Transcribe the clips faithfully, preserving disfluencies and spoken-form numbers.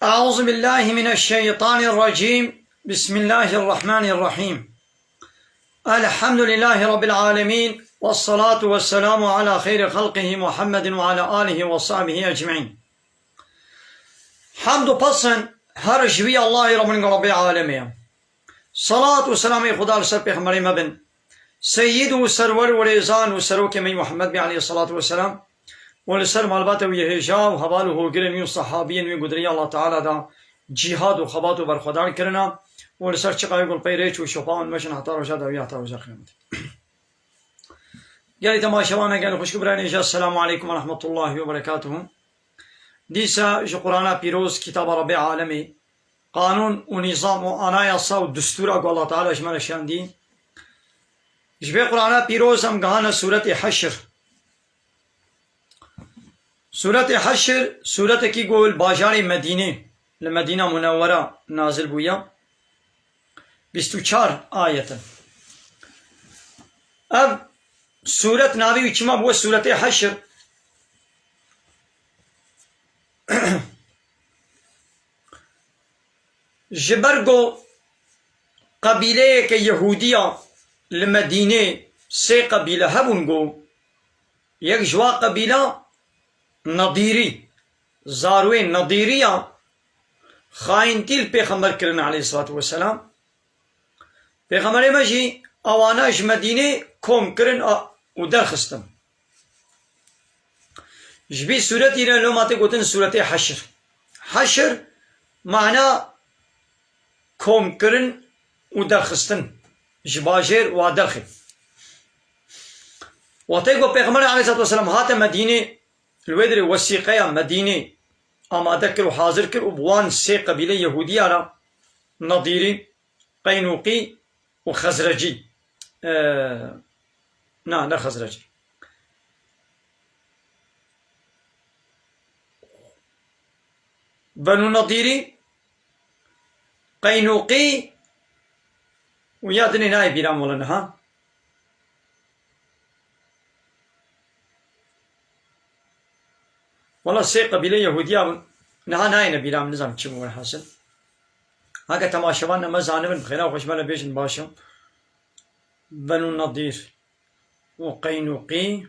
أعوذ بالله من الشيطان الرجيم. بسم الله الرحمن الرحيم. الحمد لله رب العالمين، والصلاة والسلام على خير خلقه محمد وعلى آله وصحبه أجمعين. Hamd û pesn her ji wî Allahê Rabbin Rabbê alemê ye. Salat û selamê Xuda li ser pêxemberê me bin. Seyyid û serwer û rêzan û serokê me yî Muhammed bî aleyhissalatu vesselam û li ser malbata wî yê hêja û heval û hogirên wî û sehabiyên wî gudirî Allah Teala da cîhad û xebat û berxwedan kirina û li ser çiqayê gulpey rêç û şopa wan meşin heta roja dawî heta roja qiyametê. Gelî temaşevan, gelî xwişk û birayên hêja, Selamu aleykum ve rahmetullahi ve berekatuhu. Dîsa ji Qur'ana Pîroz, Kitaba Rabbê Alemê, qanûn û nîzam û anayasa û distûra ku Allah Teala ji me re şandî. Ji vê Qur'ana Pîroz em gihane Sûretê Heşr. Sûretê Heşr, sûretekî ku li bajarê Medînê, li Medîna Munewwera nazil bûye. Bîst û çar ayet in. Ev sûret navê wî çima bûye Sûretê Heşr? Ji ber ku qebîleyeke Yehûdiya li Medînê sê qebîle hebûn ku yek ji wa qebîla Nedîrî, zarwê Nedîriya xayîntî li Pêxember kirin aleyhissalatu vesselam. Pêxemberê me jî ewana ji Medînê kom kirin a, û derxistin. Ji vî sûretî re loma tê gotin sûretê Heşr. Heşr mana komkirin û derxistin ji bajêr wa derxê. Wextê ku Pêxember aleyhissalatu vesselam hate Medînê, li wê dirê wesîqeya Medînê amade kir û hazir kir û bi wan sê qebîlê Yehûdiya re, Nedîrî, Qeynûqî û Xezrecî. Ee, na, ne Xezrecî. Benû Nedîrî, Qeynûqî û ya dinê nayê bîra min wele niha. Wela sê qebîlê Yehûdiya bûn. Niha nayêne bîra min, nizanim çi bû welhasil. Heke temaşevan me zanibin, bi xêra xwe ji me re bêjin baş e. Benû Nedîr û Qeynûqî.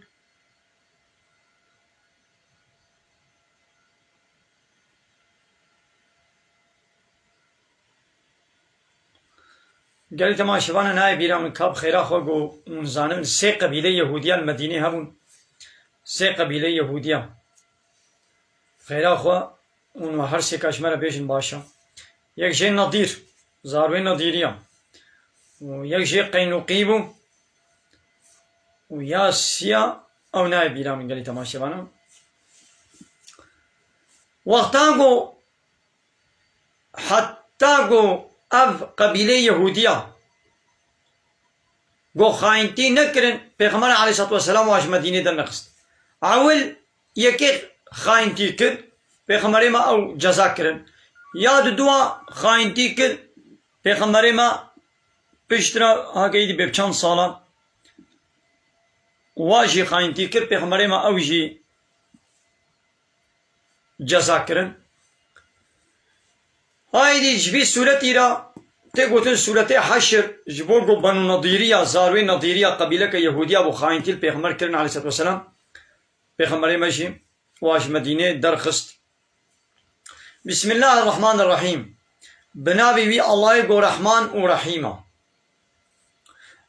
Gelî temaşevana nayê bîra min ka bi xêra xwe ku hûn zanibin sê qebîleyê Yehûdiyan Medînê hebûn. Sê qebîleyê Yehûdiyan. Xêra xwe hûn we her sêka ji me re bêjin baş e. Yek jê Nedîr, zarwê Nedîriya. Û yek jê Qeynûqî bû. Û ya siya ew nayê bîra min gelî temaşevana. Wextan ku Heta ku ev qebîlê Yehûdiya ku xayintî nekirin, Pêxember aleyhissalatu vesselam wa ji Medînê dernexist. Ewil yekê xayintî kir, Pêxemberê me ew ceza kirin. Ya didua xayintî kir, Pêxemberê me piştre hake îdî bê çend sala wa jî xayintî kir, Pêxemberê me ew jî ceza kirin. Haydî ji vî sûretî re tê gotin sûretê Heşr, ji bo ku Benû Nedîriya, zarwê Nedîriya, qebîleke Yehûdiya bû, xayintî li Pêxember kirin aleyhisselatu vesselam. Pêxemberê me jî wa ji Medînê derxist. Bismillahirrahmanirrahîm. Bi navê wî Allahê ku Rehman û Rehîm e.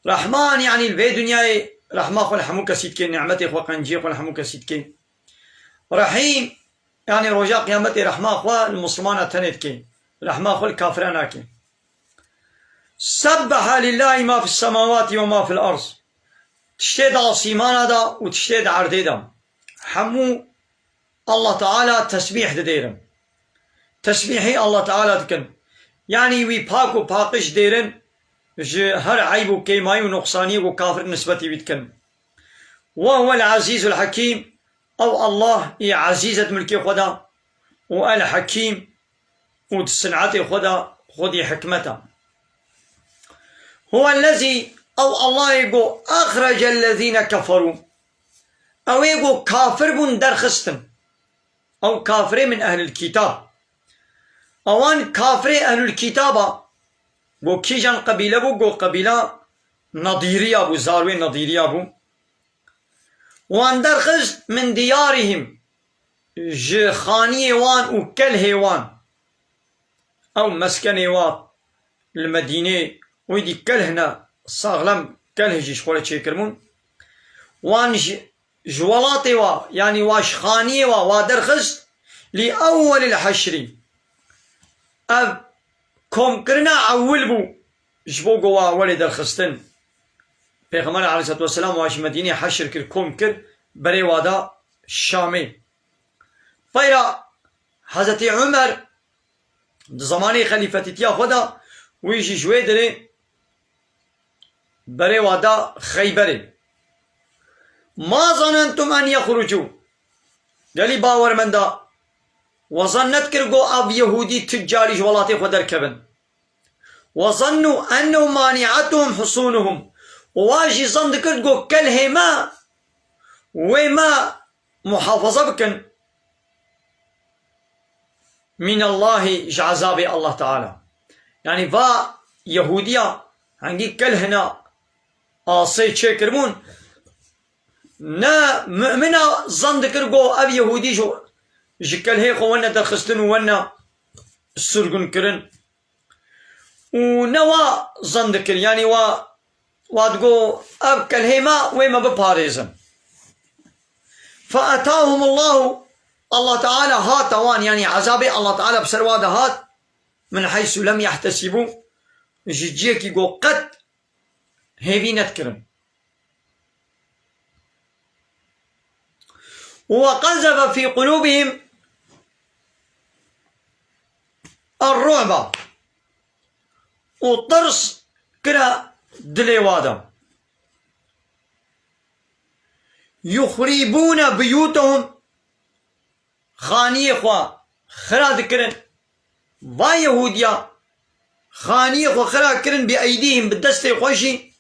Rehman, yanî li vê dinyayê rehma xwe li hemû kesî dike, nîmetê xwe, qenciyê xwe li hemû kesî dike. Rehîm, yanî roja qiyametê rehma xwe li misilmana tenê dike. Rehma xwe li kafira nake. Sebbeha lillahi ma fis semawati ve ma fil ard. Tiştê di asîmana de û tiştê di erdê de. Hemû Allah Teala tesbîh didêrin. Tesbîhê Allah Teala dikin. Yanî wî pak û paqij dêrin ji her eyb û kêmayî û nuqsaniyê ku kafir nisbetî wî dikin. Ve huvel ezîzul hekîm. Ew Allah î ezîz e di milkê xwe de û el hekîm û di sinetê xwe de xwedî hikmet e. Huwellezî, ew Allahê ku exrecellezîne keferû. Ew ê ku kafir bûn derxistin. Ew kafirê min ehlil kîtab. Ewan kafirê ehlul kitaba, go kîjan qebîle bû? Go qebîla Nadîriya bû, zarwê Nadîriya bû. Wan derxist min diyarihim, ji xaniyê wan û kelhê wan. Ew meskenê wa li Medînê, wî dî kelh ne saxlem, kelh jî ji xwe re çêkiribûn. Wan ji, ji welatê wa, yanî wa ji xaniyê wa, wa derxist, lî ewwelil heşrî. Ev komkirina ewil bû ji bo ku wa were derxistin. Pêxember aleyhisselatu vesselam wa ji Medînê heşr kir, kom kir, berê wa da Şamê. Peyra Hezretî Umer di zemanê xelîfetîtiya xwe de wî jî ji wê derê berê wa da Xeyberê. Ma zanentum en yexrucû. Gelî bawermenda, we zan nedikir ku ev Yehûdî tu carî ji welatê xwe derkevin. Ve zannû ennehu mani'etuhum husûnuhum. Û wa jî zan dikir ku kelhê me wê me muhafaza bikin. Minallahî, ji ezabê Allah Teala. Yanî va Yehûdiya hengî kelhina asê çêkiribûn, ne mumina zan dikir ku ev Yehûdî ji, ji kelhê xwe wene derxistin û wene sirgûn kirin. Û ne wa zan dikir, yanî wa, wa digo, ev kelhê me, wê me biparêzin. Fe etahumullahu, Allah Teala hate wan, yanî ezabê Allah Teala bi ser wa de hat, min heysu lem yehtesibû, ji ciyekî ku qet hêvî nedikirin. Ve qezefe fî qulûbihim er-ru'ba. Û tirs kire dilê wa de. Yuxrîbûne biyûtehum, xaniyê xwe xira dikirin. Va Yehûdiya xaniyê xwe xira kirin bi eydîhim, bi destê xwe jî,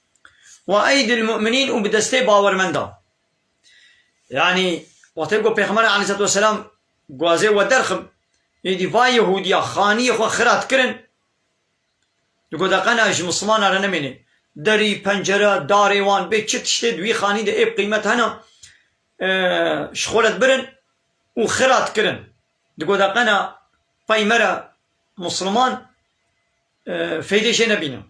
ve eydil mu'minîn, û bi destê bawermendan. Yanî, wextê ku Pêxember aleyhisselatu vesselam guazê we derxim, êdî va Yehûdiya xaniyê xwe xira dikirin, digo de qena ji Mislimana re nemêne. Derî, pencere, darê wan, bê çi tiştê di wî xanî de ê bi qîmet hene, e, ji xwe re dibirin û xira dikirin. Digo de qena pey me re Misliman, e, feydê jê nebîne.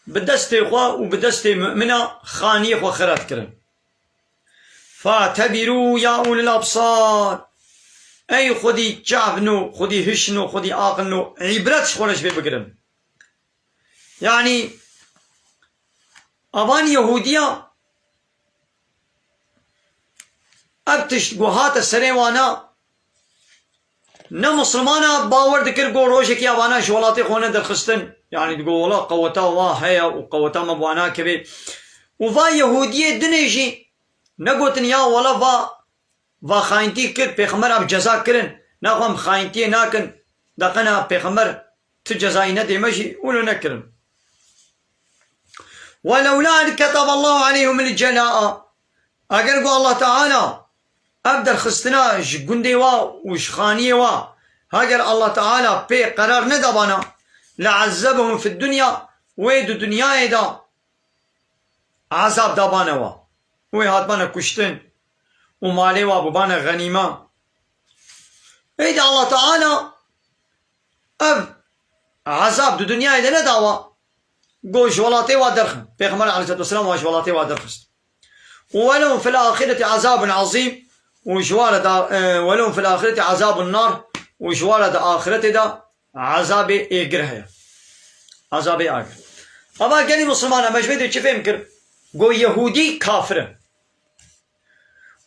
Bi destê xwe û bi destê mumina xaniyê xwe xira dikirin. Fa'tebirû ya ulil absar. Ey xwedî çavno, xwedî hişno, xwedî aqilno, îbret ji xwe re ji vê bigirin. Yanî, avan Yehûdiya, ev tişt ku hate serê wana, ne Mislimana bawer dikir ku rojekî avana ji welatê xwe ne derxistin. Yanî digo, wela qeweta wa heye û qeweta me bi wana kevê. Û va Yehûdiyê dinê jî negotin, ya wela va, va xayintî kir, Pêxember ev ceza kirin, naxwe em xayintiyê nakin, de qena Pêxember tu cezayî nedê me jî, wilo nekirin. Welewla en ketaballahu aleyhimul celaa. Eger ku Allah Teala ev derxistina ji gundê wa û ji xaniyê wa, heger Allah Teala pê qerar nedabana, le'ezzebehum fid dunya, wê di dinyayê de ezab dabane wa. Wê hatbane kuştin û malê wa bibane xenîme. Êdî Allah Teala ev ezab di dinyayê de nedawa, got ji welatê wa derxin. Pêxember aleyhisselatu vesselam wa ji welatê wa derxist. Û welehum fil ahireti azabun azîm, û ji wa re da, e, welehum fil ahireti azabun nar, û ji wa re di axiretê de azabê êgir heye. Azabê agir. Ama gelî Misliman e, me ji vê de çi fêm kir? Got Yehûdî kafir e.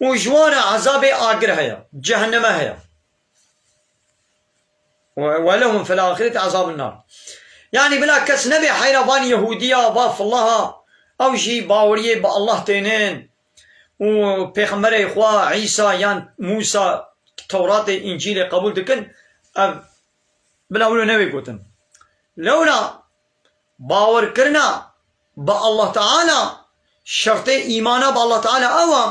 Û ji wan re ezabê agir heye, cehenneme heye. Ve, ve lehum fil ahireti azabun nar. Yanî bila kes nebe heyra van Yehûdiya, va filaha, ew jî baweriyê bi Allah tênin. Û pêxemberê xwe, Îsa yan Mûsa, Tewratê, Încîlê qebûl dikin, ev bila wilo nebe gotin. Lewla bawerkirina bi Allah Teala, şertê îmana bi Allah Teala ew e,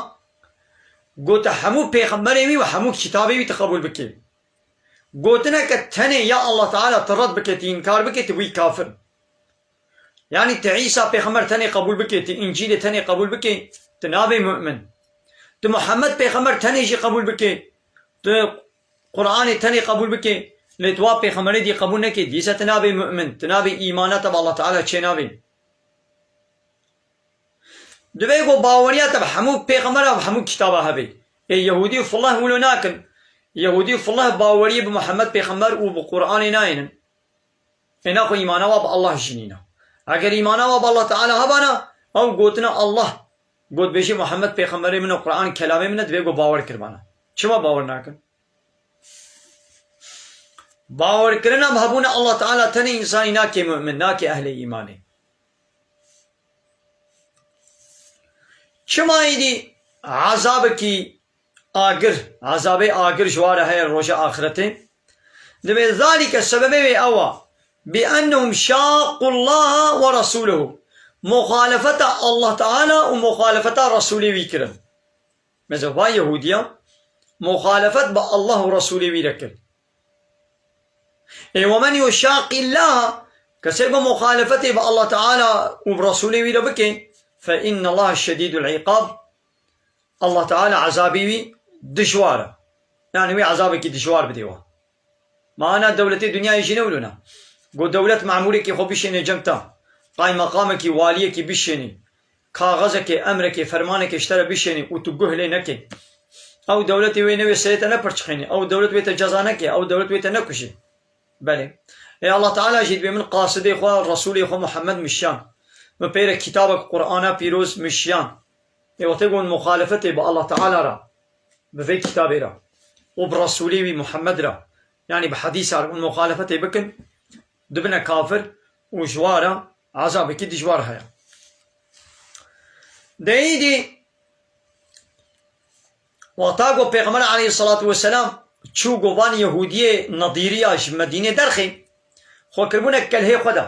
got hemû pêxemberê wî û hemû kitabê wî tu qebûl bikî. Gotineke tenê ya Allah Teala tu red bike, tu înkar bike, tu bûyî kafir. Yanî tu Îsa pêxember tenê qebûl bike, tu Încîlê tenê qebûl bike, tu nabê mu'min. Tu Muhammed pêxember tenê jî qebûl bike, tu Qur'anê tenê qebûl bike, lê tu wa pêxemberê dî qebûl neke, dîsa tu nabê mu'min, tu nabê îmana te bi Allah Teala çênabe. Divê ku baweriya te bi hemû pêxembera, bi hemû kitaba hebe. Ê Yehûdî û Fulleh wilo nakin. Yehûdî û Fulleh baweriyê bi Muhammed pêxember û bi Qur'anê nayênin. Êna xwe îmana wa bi Allah jî nîna. Eger îmana wa bi Allah Teala hebana, ew gotina Allah, gotbêjê Muhammed pêxemberê min e, Qur'an kelamê min e, divê ku bawer kiribana. Çima bawer nakin? Bawerkirina bi hebûna Allah Teala tenê însanî nake mu'min, nake ehlê îmanê. Çima êdî ezabekî agir, ezabê agir ji wa re heye roja axretê? Divê zalike sebebê wê ew a, bi ennehum şaqqullaha ve rasûlehu. Muxalefeta Allah Teala û muxalefeta Resûlê wî kirin. Mesela va Yehûdiya muxalefet bi Allah û Resûlê wî re kir. Ê, "Ve men yuşaqillaha", kesê ku muxalefetê bi Allah Teala û bi Resûlê wî re bike, "fe innallaha şedîdul îqab", Allah Teala ezabê wî dijwar e. Yani wî ezabekî dijwar bidê wa. Ma ana dewletê dinyayê jî ne wilo ne. Go dewlet memûrekî xwe bişêne cem te. Qaymeqamekî, waliyekî bişêne. Kaxezekê, emrekê, fermanekê ji te re bişêne û tu guh lê nekê. Ew dewletê wê ne wê serê te nepirçiqêne. Ew dewlet wê te ceza neke. Ew dewlet wê te nekujê. Belê. Ê Allah Teala jî dibê min qasidê xwe, Resûlê xwe Muhammed mişiyan. Min pê re kitabek Qur'ana pîroz mişiyan. Ê wextê ku hûn muxalefetê bi Allah Teala re, bi vê kitabê re û bi Resûlê wî Muhammed re, yanî bi hedîsa re hûn muxalefetê bikin, dibine kafir û ji wa re ezabekî dijwar heye. De êdî wexta ku Pêxember aleyhisselatu vesselam çû ku van Yehûdiyê Nedîriya ji Medînê derxî, xwe kiribûne kelhê xwe de.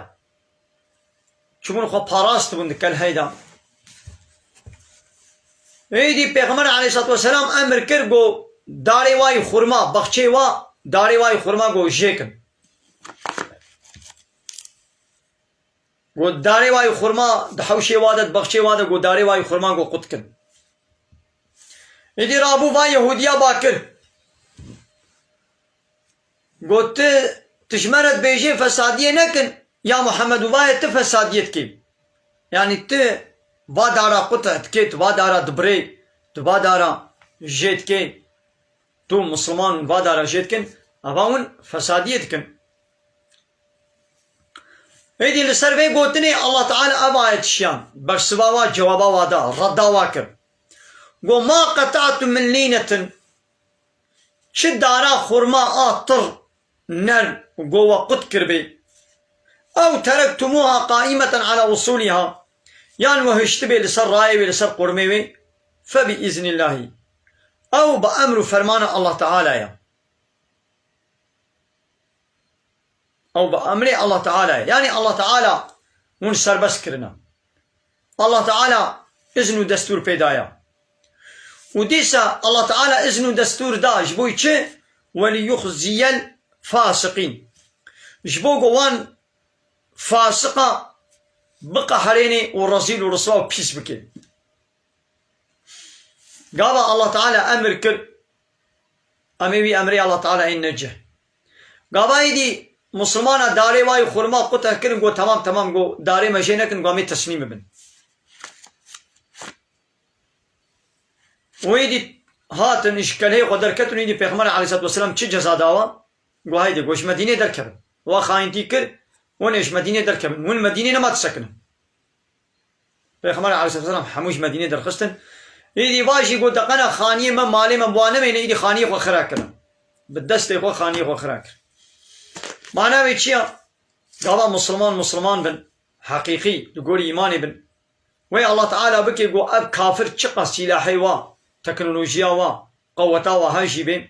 Çûbûn xwe parast bûn di kelheyê de. Êdî Pêxember aleyhisselatu vesselam emir kir, got, "Darê wayî xurma, baxçeyê wa, darê wayî xurma got jêkin." Got, "Darê wayî xurma di hewşê wa de, di baxçeyê wa de," got, "darê wayî xurma got qut kin." Êdî rabû va Yehûdiya ba kir. Got, "Tu, tu ji me re dibêjê fesadiyê nekin, ya Muhammed, û vaye tu fesadiyê dikê. Yanî tu va dara qut dikê, tu va dara dibirê, tu va dara jê dikê, tu Musulman va dara jê dikin, eva hûn fesadiyê dikin." Êdî li ser vê gotinê Allah Teala ev ayet şiyan, bersiva wa, cewaba wa da, redda wa kir. Got, "Ma qeta'tum min lînetin." Çi dara xurma a tir, nerm, go we qut kiribê. Ew terektumuha qaîmeten ala usûliha. Yan we hiştibê li ser rayê wê, li ser qurmê wê. Fe bi îznillahî. Ew bi emr û fermana Allah Teala ye. Ew bi emrê Allah Teala ye. Yanî Allah Teala hûn serbest kirine. Allah Teala izn û destûr pê daye. Û dîsa Allah Teala izn û destûr da ji bo çi? "Weliyuxziyel fasiqîn." Ji bo ku wan fasiqa biqeherênê û rezîl û riswa û pîs bike. Gava Allah Teala emir kir, em ê wî emrê Allah Teala ên ne cih. Gava êdî Musulmana darê wayî xurma qut kirin, got, "Temam, temam," got, "darê me jê nekin, got, em ê teslîm bibin." Û êdî hatin ji kelhê xwe derketin, êdî Pêxember aleyhisselatu vesselam çi ceza dawa? Got, "Haydi," got, "ji Medînê derkevin." Wa xayintî kir, "Hûn ê ji Medînê derkevin. Hûn Medînê nema disekinin." Pêxember aleyhisselam hemû ji Medînê derxistin. Êdî va jî got, "De qena xaniyê me, malê me bi wan nemêne," êdî xaniyê xwe xira kirin. Bi destê xwe xaniyê xwe xira kir. Mana wê çi ya? Gava Musulman, Musulman bin, heqîqî, li gorî îmanê bin. Wê Allah Teala bike ku ev kafir çiqas sîlahê wa, teknolojiya wa, qeweta wa hejî bê.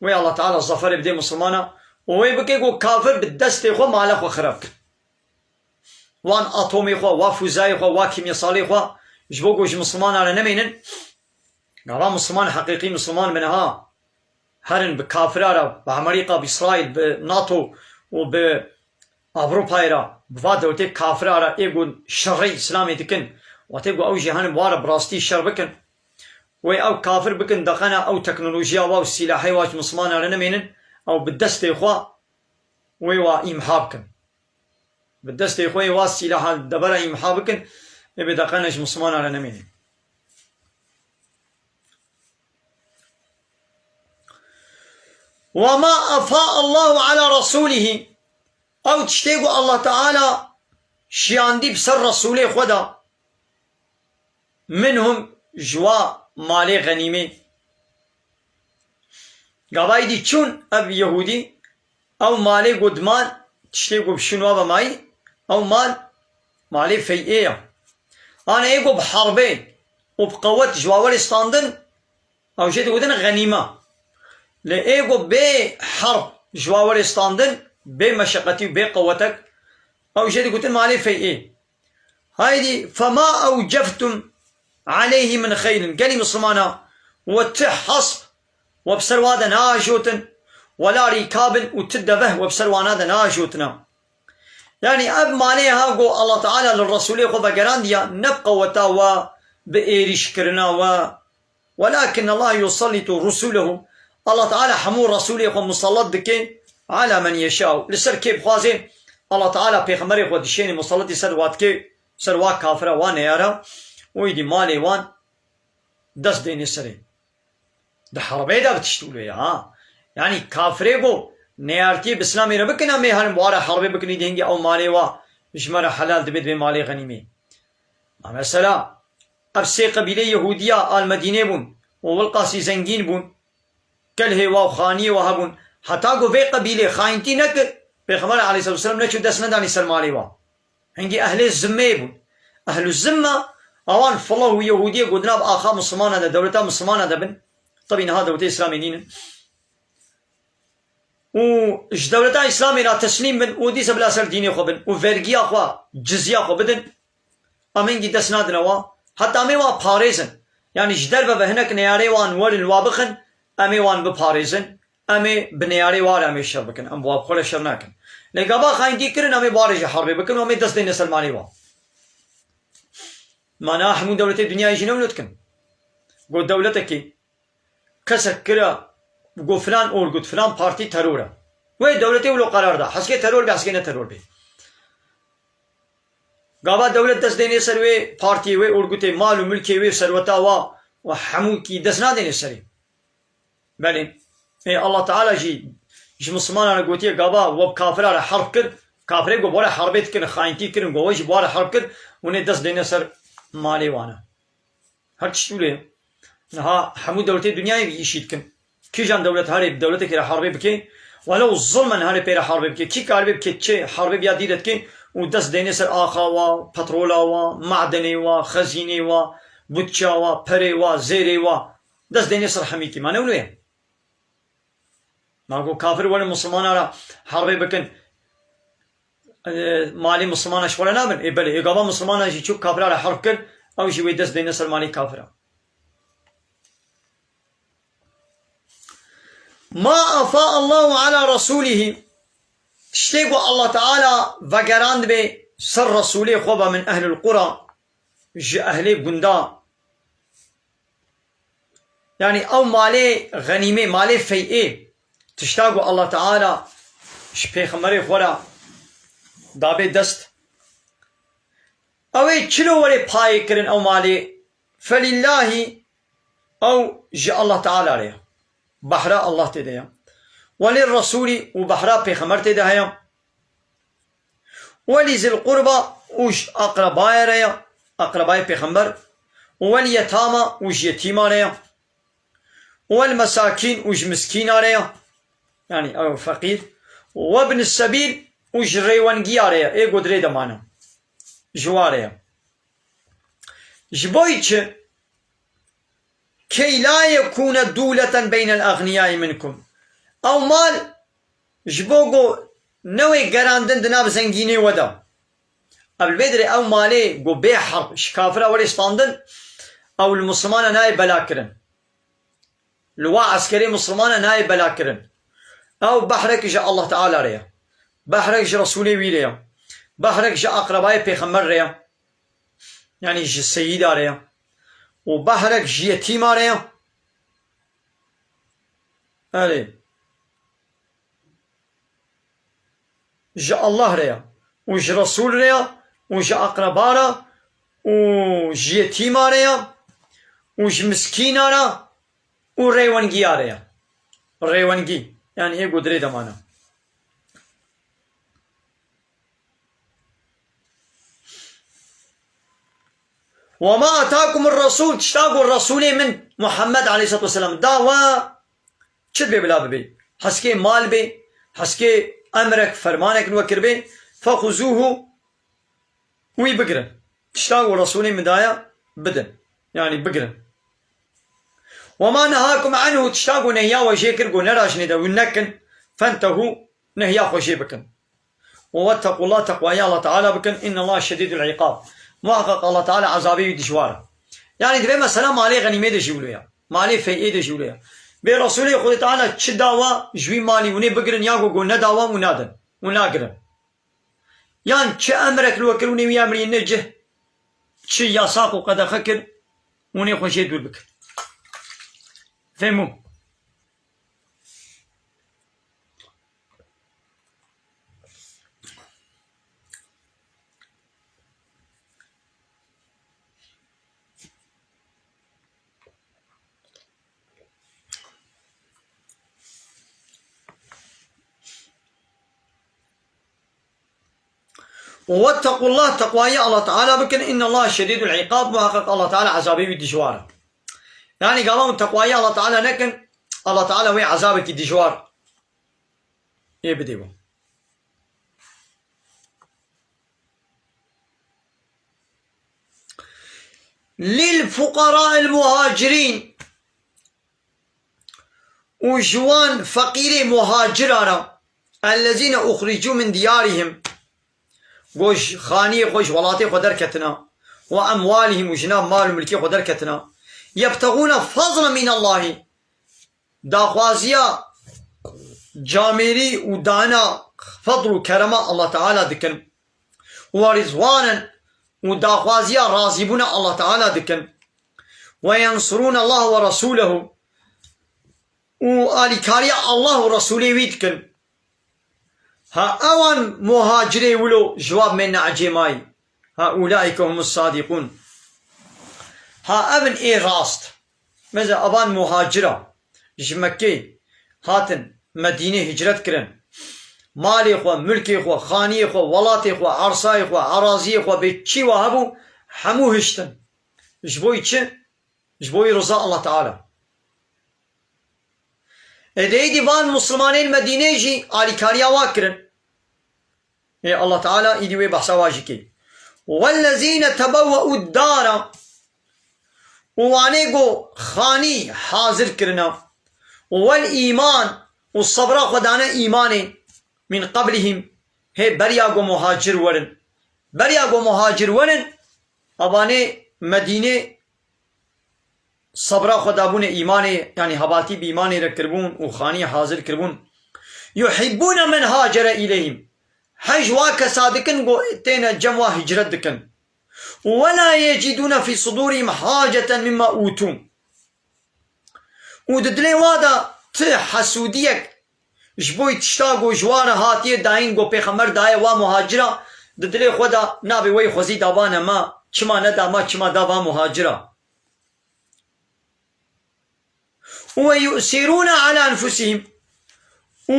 Wê Allah Teala zaferê bidê Musulmana û wê bike ku kafir bi destê xwe mala xwe xirab kin. Wan atomê xwe, wa fûzayê xwe, wa kîmyesalê xwe ji bo ku ji Musulmana re nemênin. Gava Musulman heqîqî Musulman bin ha. herin bi kafira re, bi Amerîka, bi Îsraîl, bi NATO û bi Ewropayê re, bi va dewletê kafira re ê ku şerê Îslamê dikin, wextê ku ew jî herin wa re bi rastî şer bikin, wê ew kafir bikin, deqena ew teknolojiya wa û sîlahê wa ji Mislimana re nemênin, ew bi destê xwe wê wa îmha bikin. Bi destê xwe yê wa sîlaha debera îmha bikin, ê bê deqena ji Mislimana re nemênin. Ve ma efa Allahu ala rasulihî, ew tiştê ku Allah Teala şiyandî bi ser Resûlê xwe de, minhum, ji wa malê xenîmê. Gavayî dî çûn ev Yehûdî, ew malê ku diman, tiştê ku bi şûn wa ve mayî, ew mal, malê fey'ê ye. Ana ê ku bi herbê û bi qewet ji wa werê standin, ew jê digotin xenîme. Lê ê ku bê herb ji wa werê standin, bê meşeqetî û bê qewetek, ew jê digotin malê fey'ê. Haydî, fema ewceftum aleyhi min xeylin. Gelî Mislimana, we ti hesp we bi ser wa de neajotin, we la rîkabin û ti deveh we bi ser wana de neajotina. Yanî ev malê ha ku Allah Teala li Resûlê xwe vegerandiya, ne bi qeweta we, bi êrîşkirina we, Welakin Allah yusallitu rusulehu. Allah Teala hemû Resûlê xwe musallat dike ala men yeşâ. Li ser kê bixwaze Allah Teala pêxemberê xwe dişêne musallatî ser wa dike, ser wa kafira, wa neyara. Û îdî malê wan dest dêne serê. Di herbê de bi tişt wilo ye ha. Yanî kafirê ku neyartiyê bi Îslamê re bikin, em ê herin ware herbê bikin, îdî hingî ew malê wa ji me re helal dibe, dibe malê xenîmê. Ma mesela, ev sê qebîlê Yehûdiya al Medînê bûn û wilqasî zengîn bûn. Kelhê wa û xaniyê wa hebûn. Heta ku vê qebîlê xayîntî nekir, Pêxember aleyhisselatu vesselam neçû dest nedanî ser malê wa. Hingî ehlê zimmeyê bûn. Ehlu zimma, awan filah û Yehûdiyê ku di nav axa Mislimana de, dewleta Mislimana de bin. Tebî niha dewletê Îslamê nînin. Û ji dewleta Îslamê re teslîm bin û dîsa bila ser dînê xwe bin û vergiya xwe, cizya xwe bidin. Em hingî dest nadine wa. Heta em ê wa parêzin. Yanî ji derve ve hinek neyarê wan werin wa bixin, em ê wan biparêzin. Em ê bi neyarê wa re em ê şer bikin. Em bi wa bi xwe re şer nakin. Lê gava xayîntî kirin, em ê bi wa re jî herbê bikin û em ê dest dêne ser malê wa. Mana hemû dewletê dinyayê jî ne wilo dikin. Got dewletekî kesek kira, got filan orgut, filan partî teror e. Wê dewletê wilo qerar da. Heskê teror be, heskê ne teror be. Gava dewlet dest dênê ser wê partiyê, wê orgutê, mal û milkê wê, serweta wa û hemûkî dest nadênê serê. Belê. Ê, Allah Teala jî ji Mislimana re gotiye, gava we bi kafira re herb kir, kafirê got, "Were herbê dikin, xayîntî kirin," got, "We jî bi wa re herb kir, hûn ê dest dêne ser malê wan e." Her tişt wilo ye. Niha hemû dewletê dinyayê vî îşî dikin. Kîjan dewlet herê bi dewletekê re herbê bike? Welew zilmen herê pê re herbê bike. Kî karibe bike çi herbê biya dîre dike û dest dêne ser axa wa, petrola wa, madenê wa, xezînê wa, butça wa, perê wa, zêrê wa. Dest dêne ser hemîkî. Ma ne wilo ye? Ma ku kafir werin Mislimana re herbê bikin, e, malê Mislimana ji xwe re nabin. Ê belê, ê gava Mislimana jî çû kafira re herb kir, ew jî wê dest dêne ser malê kafira. Ma afa Allahu ala rasulihî, tiştê ku Allah Teala vegerandibe ser Resûlê xwe ve min ehlil qura, ji ehlê gunda, Yanî ew malê xenîmê, malê fey'ê, tişta ku Allah Teala ji pêxemberê xwe re dabe dest, ew ê çilo were payê kirin ew malê, felîllahî, ew ji Allah Teala re ye. Behra Allah tê de ye. Welî resûlî û behra pêxember tê de heye. Welî zil qurba û ji aqrebayê re ye, aqrebayê pêxember, û wel yetama û ji yetîma re ye, û wel mesakîn û ji miskîna re ye, yanî ew feqîr, û webni sebîl û ji rêwengiya re ye, ê ku di rê de mane, ji wa re ye. Ji bo çi? Key la yekûne dûleten beynel exniyayî minkum. Ew mal ji bo ku newê gerandin di nav zengînê we de. Ev li vê dirê ew malê ku bê herb ji kafira were standin, ew li Mislimana nayê bela kirin. Li wa eskerê Mislimana nayê belakirin. Ew behrek ji Allah Teala re ye. Behrek ji Resûlê wî re ye. Behrek ji aqrebayê Pêxember re ye. Yanî ji seyîda re ye. Û behrek ji yetîma re ye. Erê. Ji Allah re ye. Û ji Resûl re ye. Û ji aqreba re. Û ji yetîma re ye. Û ji miskîna re. Û rêwengiya re ye. Rêwengî. Yanî ê ku dirê de mane. Ve ma atakumur rasul, tişta ku Resûlê min Muhammed aleyhissalatu vesselam da we, çi dibê bila bibê? Heskê mal bê, heskê emrek, fermanek li we kiribê, fexuzuhu, wî bigirin. Tişta ku Resûlê min daye, bidin. Yanî bigirin. Ve ma nehakum anhu, tişta ku nehiya we jê kir, ku nera jinê de wî nekin, fentehu, nehiya xwe jê bikin. Û wettequllah, teqwayê Allah Teala bikin. Innallaha şedîdul îqab. Muhaqqeq Allah Teala ezabê wî dijwar e. Yanî divê mesela malê xenîmê de jî wilo ya. Malê feyê de jî wilo ya. Bê Resûlê Xwedê Teala çi dawa ji wî malî hûnê bigirin ya ku, ku nedawa û nadin û nagirin. Yan çi emrek li we kir hûnê wî emrî ne cih. Çi yasak û qedexe kir hûnê xwe jê dûr bikin. Fehmû. Wettequllah, teqwayê Allah Teala bikin. Innallaha şedîdul îqab, muhaqqeq Allah Teala ezabê wî dijwar e. Yanî gava hûn teqwayê Allah Teala nekin, Allah Teala wê ezabekî dijwar ê bidê we. Lil fuqarail muhacirîn, û ji wan feqîrê muhacira re, ellezîne uxricû min diyarihim, ku ji xaniyê xwe, ji welatê xwe derketina, we emwalihim, û ji nav mal û milkê xwe derketina, yebtexûne fezlen min Allahî, daxwaziya camêrî û dana fezl û kerema Allah Teala dikin. Û rizwanen, û daxwaziya razîbûna Allah Teala dikin. Ve yensurûne Allah ve resûlehu, û alîkariya Allah û Resûlê wî dikin. Ha ewan muhacirê wilo ji wa bimêne ecêmayî. Ha ulaîke humus sadîqûn. Ha ev in ê rast. Mesela evan muhacira ji Mekkê hatin Medînê hicret kirin. Malê xwe, milkê xwe, xaniyê xwe, welatê xwe, ersayê xwe, eraziyê xwe, bê çi wa hebû, hemû hiştin. Ji bo çi? Ji bo rıza Allah Teala. Ê de êdî van Muslimanên Medînê jî alîkariya wa kirin. Ê Allah Teala êdî wê behsa wa jî kê. Wellezîne tebewwe'ud dara, û wanê ku xanî hazir kirina, wel îman, û sebra xwe dane îmanê, min qablihim, hê beriya ku muhacir werin. Beriya ku muhacir werin, evanê Medînê sebra xwe dabûne îmanê, yanî hevaltî bi îmanê re kiribûn û xanî hazir kiribûn. Yuhibbûne men hacere îleyhim. Hej wa kesa dikin ku têne cem wa hicret dikin. Û we la yecîdûne fî sudûrihim haceten mimma ûtû. Û di dilê wa de ti hesûdiyek ji bo tişta ku ji wa re hatiye dayîn, ku Pêxember daye wa muhacira, di dilê xwe de nabê wey xwezî dabane me, çima neda me, çima da va muhacira. Û ve yu'sirûne ala enfusihim, û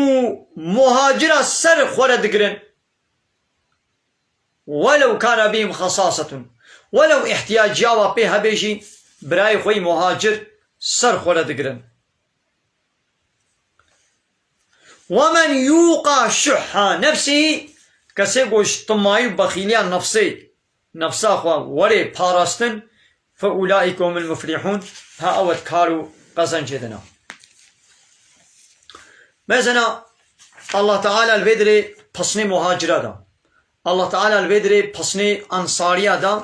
muhacira ser xwe re digirin. Welew kana bihim xesasetun. Welew ihtiyaciya wa pê hebe jî, birayê xwe yî muhacir ser xwe re digirin. Wemen yuqa şuhha nefsihî, kesê ku ji timayî û bexîliya nefsê, nefsa xwe werê parastin, fe ulaîke humul muflihûn, ha ew di kar û qezencê de ne. Mesela Allah Teala li vê dirê pesnê muhacira da. Allah Teala li vê dirê pesnê ensariya da.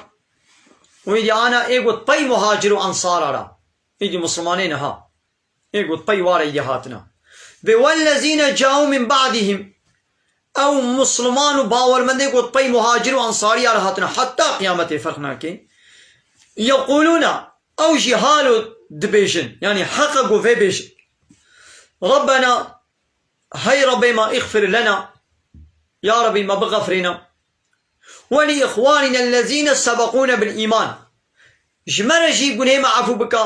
Û êdî ana ê got pey muhacir û ensara ra. Êdî Muslimanê niha. Ê ku di pey wa re yê hatine. Vê wellezîne câû min ba'dihim. Ew Musliman û bawermendê ku di pey muhacir û ensariya re hatine. Heta qiyametê ferq nake. Yeqûlûne, ew jî halo dibêjin. Yanî heqe ku vê bêjin. Rabbena, hey Rabbê me, îxfir lena. Ya Rabbî me bixefrîne. Welî îxwanîne ellezîne sebeqûne bil îman. Ji me re jî gunehê me efû bike.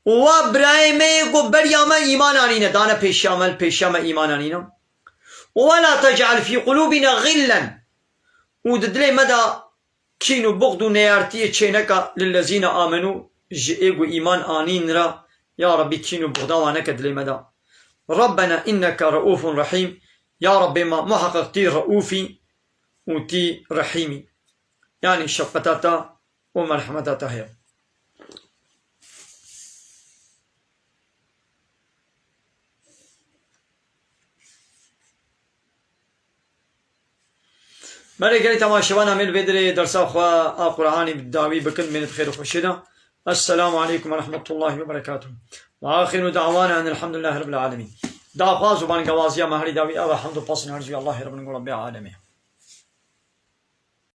Û wa birayê me yê ku beriya me îman anîne, dane pêşiya me, li pêşiya me îman anîne. Û we la tec'el fî qulûbîne xillen. Û di dilê me de kîn û buxd û neyartiyê çêneke lillezîne amenû, ji ê ku îman anîn re, ya Rabbî kîn û buxda wan neke dilê me de. Rabbena inneke reûfun rehîm, ya Rabbê me, muheqeq tî reûfî û tî rehîmî. Yanî şefqeta te û merhemeta te heye. Belê gelî temaşevana me li vê derê dersa xwe a Qur'anî bi dawî bikin, mêne bi xêr û xweşiyê de. Esselamu aleykum ve rahmetullahi ve berekatuhu. Ve axiru da'wana enelhamdülillahi rabbil alemin. Daxwaz û bangewaziya me herî dawî ev e, hemd û pasên her ji Allahê Rabbin û Rabbê alemê.